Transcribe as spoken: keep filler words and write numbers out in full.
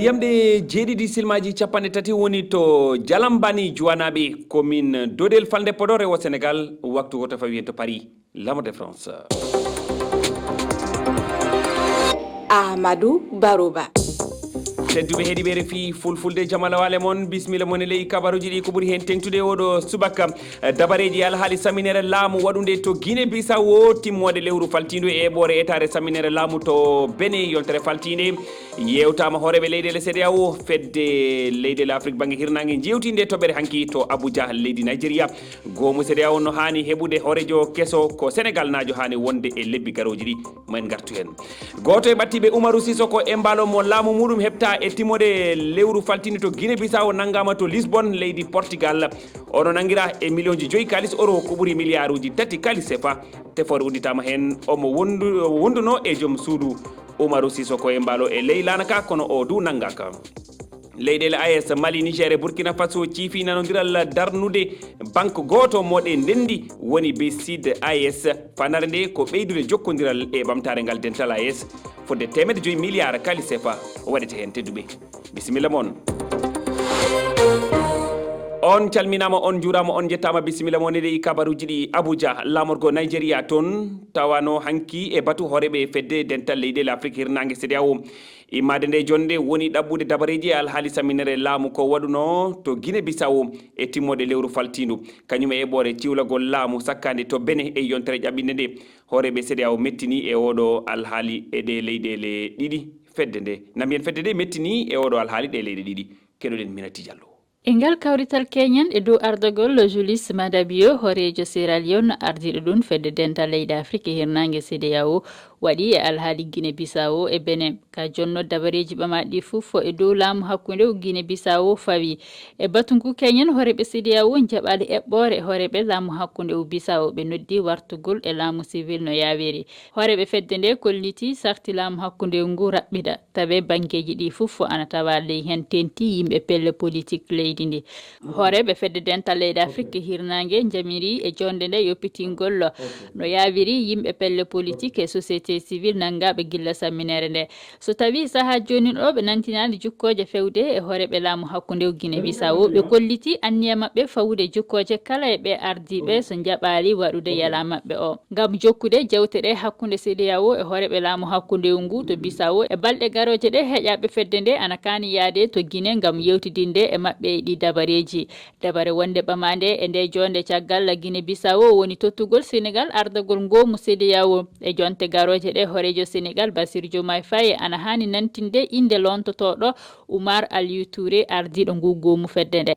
Jamɗe jeeɗiɗi silmaaji capanɗe tati woni to Jalambani Juwanaaɓe, commune Dodel, falnde Podor, rewo Sénégal, waktu goto fawi hen to Paris, Lamo de France. Amadou Baroba. Tedduɓe heɗiɓe R F I Fulfulde, jamala wale mon, bismilla mon e ley kabaruji ɗi ko ɓuri hen teŋtude oɗo subaka. Dabareji e alhaali saminere laamu waɗunde to Guinée Bissau, timmoode lewru faltiindu e eɓoore etaare saminere laamu to Benin, yontere faltiinde. Yewtaama hooreeɓe leyɗeele CEDEAO, fedde leyɗeele Afrik bannge hirnaange, jewtinde toɓɓere hanki to Abuja, leydi Nigeria. Goomu CEDEAO no haani heɓude hooreejo keso ko Senegal naajo haani wonde e lebbi garooji ɗi. Mo en ngartu heen. Gooto e ɓattiiɓe, Umaru Sisoko Embalo, mo laamu muuɗum heɓta e timmoode lewru faltiinde to Guinée Bissau, nanngaama to Lisbonne, leydi Portugal. Ono nanngira e miliyonji joyi kaalis euro, ko ɓuri miliyaaruuji tati kaalis sefa. Tefoore udditaama heen, omo wondu-, wonduno e joom suudu Umaru Sisoko Embalo e ley laana ka, kono o du nanngaaka. Leyɗeele A E S, Mali, Niger e Burkina Faso ciifi nanondiral darnude banque gooto mo ɗe ndenndi, woni B C I D A E S. Fanare nde ko ɓeydude jokkondiral e ɓamtaare ngal dental A E S, fodde teemedde joyi miliyaar kaalis sefa waɗete heen, tedduɓe. Bisimilla mon. On calminaama, on njuuraama, on njettaama. Bisimilla mon e ɗi kabaruuji ɗi. Abuja, laamorgo Nigeria, toon tawano hanki e batu hooreeɓe fedde dental leyɗeele Afrik hirnaange, CEDEAO. Immaade nde jonnde woni ɗaɓɓude dabareeji e alhaali saminere laamu ko waɗuno to Guinée Bissau e timmoode lewru faltiindu. Kañum e eɓɓoore ciwlagol laamu sakkaande to Benin e yontere ƴaɓɓinde nde, hooreeɓe CEDEAO mettini e oɗo alhaali e ɗe leyɗeele ɗiɗi fedde nde. Namiyen fedde nde mettini e oɗo alhaali ɗe leyɗe ɗiɗi. Keɗoɗen Minati Diallo. E ngal kawrital keñen e dow ardagol Julius Maada Bio, hooreejo Sierra Leone, ardiiɗo ɗum fedde dental leyɗe Afrik e hirnaange, CEDEAO, waɗi e alhaali Guinée Bissau e Benin. Ka jonno dabareeji ɓamaaɗi ɗi fof e dow laamu hakkunde o Guinée Bissau fawi. E batu ngu keñen, hooreeɓe CEDEAO njaɓaali eɓɓoore hooreeɓe laamu hakkunde o Bissau, ɓe noddi wartugol e laamu civil no yaawiri. Hooreeɓe fedde nde kolliti sarti laamu hakkunde ngu raɓɓiɗa. Tawi banngeeji ɗi fof ana tawa ley heen teeŋti yimɓe pelle politik leydi ndi. Hooreeɓe fedde dental leyɗe Afrik hirnaange njamiri e joonde nde yoppitingol no yaawiri yimɓe pelle politik e société civile nanngaaɓe gilla samminere nde. So tawi sahaa jooni ɗo ɓe nantinaali jukkooje fewde e hooreeɓe laamu hakkunde o Guinée Bissau, ɓe kolliti anniya maɓɓe fawude jukkooje kala e ɓe ardiiɓe so njaɓaali waɗude yalaa maɓɓe o. Ngam jokkude jewte ɗe hakkunde CEDEAO e hooreeɓe laamu hakkunde ngu to Bissau, e balɗe garooje ɗe, heƴaaɓe fedde nde ana kaani yaade to Guinée ngam yewtidinde e maɓɓe e ɗi dabareeji. Dabare wonde ɓamaande e nde joonde caggal Guinée Bissau woni tottugol Senegal ardagol ngoomu CEDEAO. E jonte garooje ɗe, hooreejo Senegal Bassirou Diomaye Faye ana haani nantinde innde loontotooɗo Oumar Aliou Touré, ardiiɗo ngu goomu fedde nde.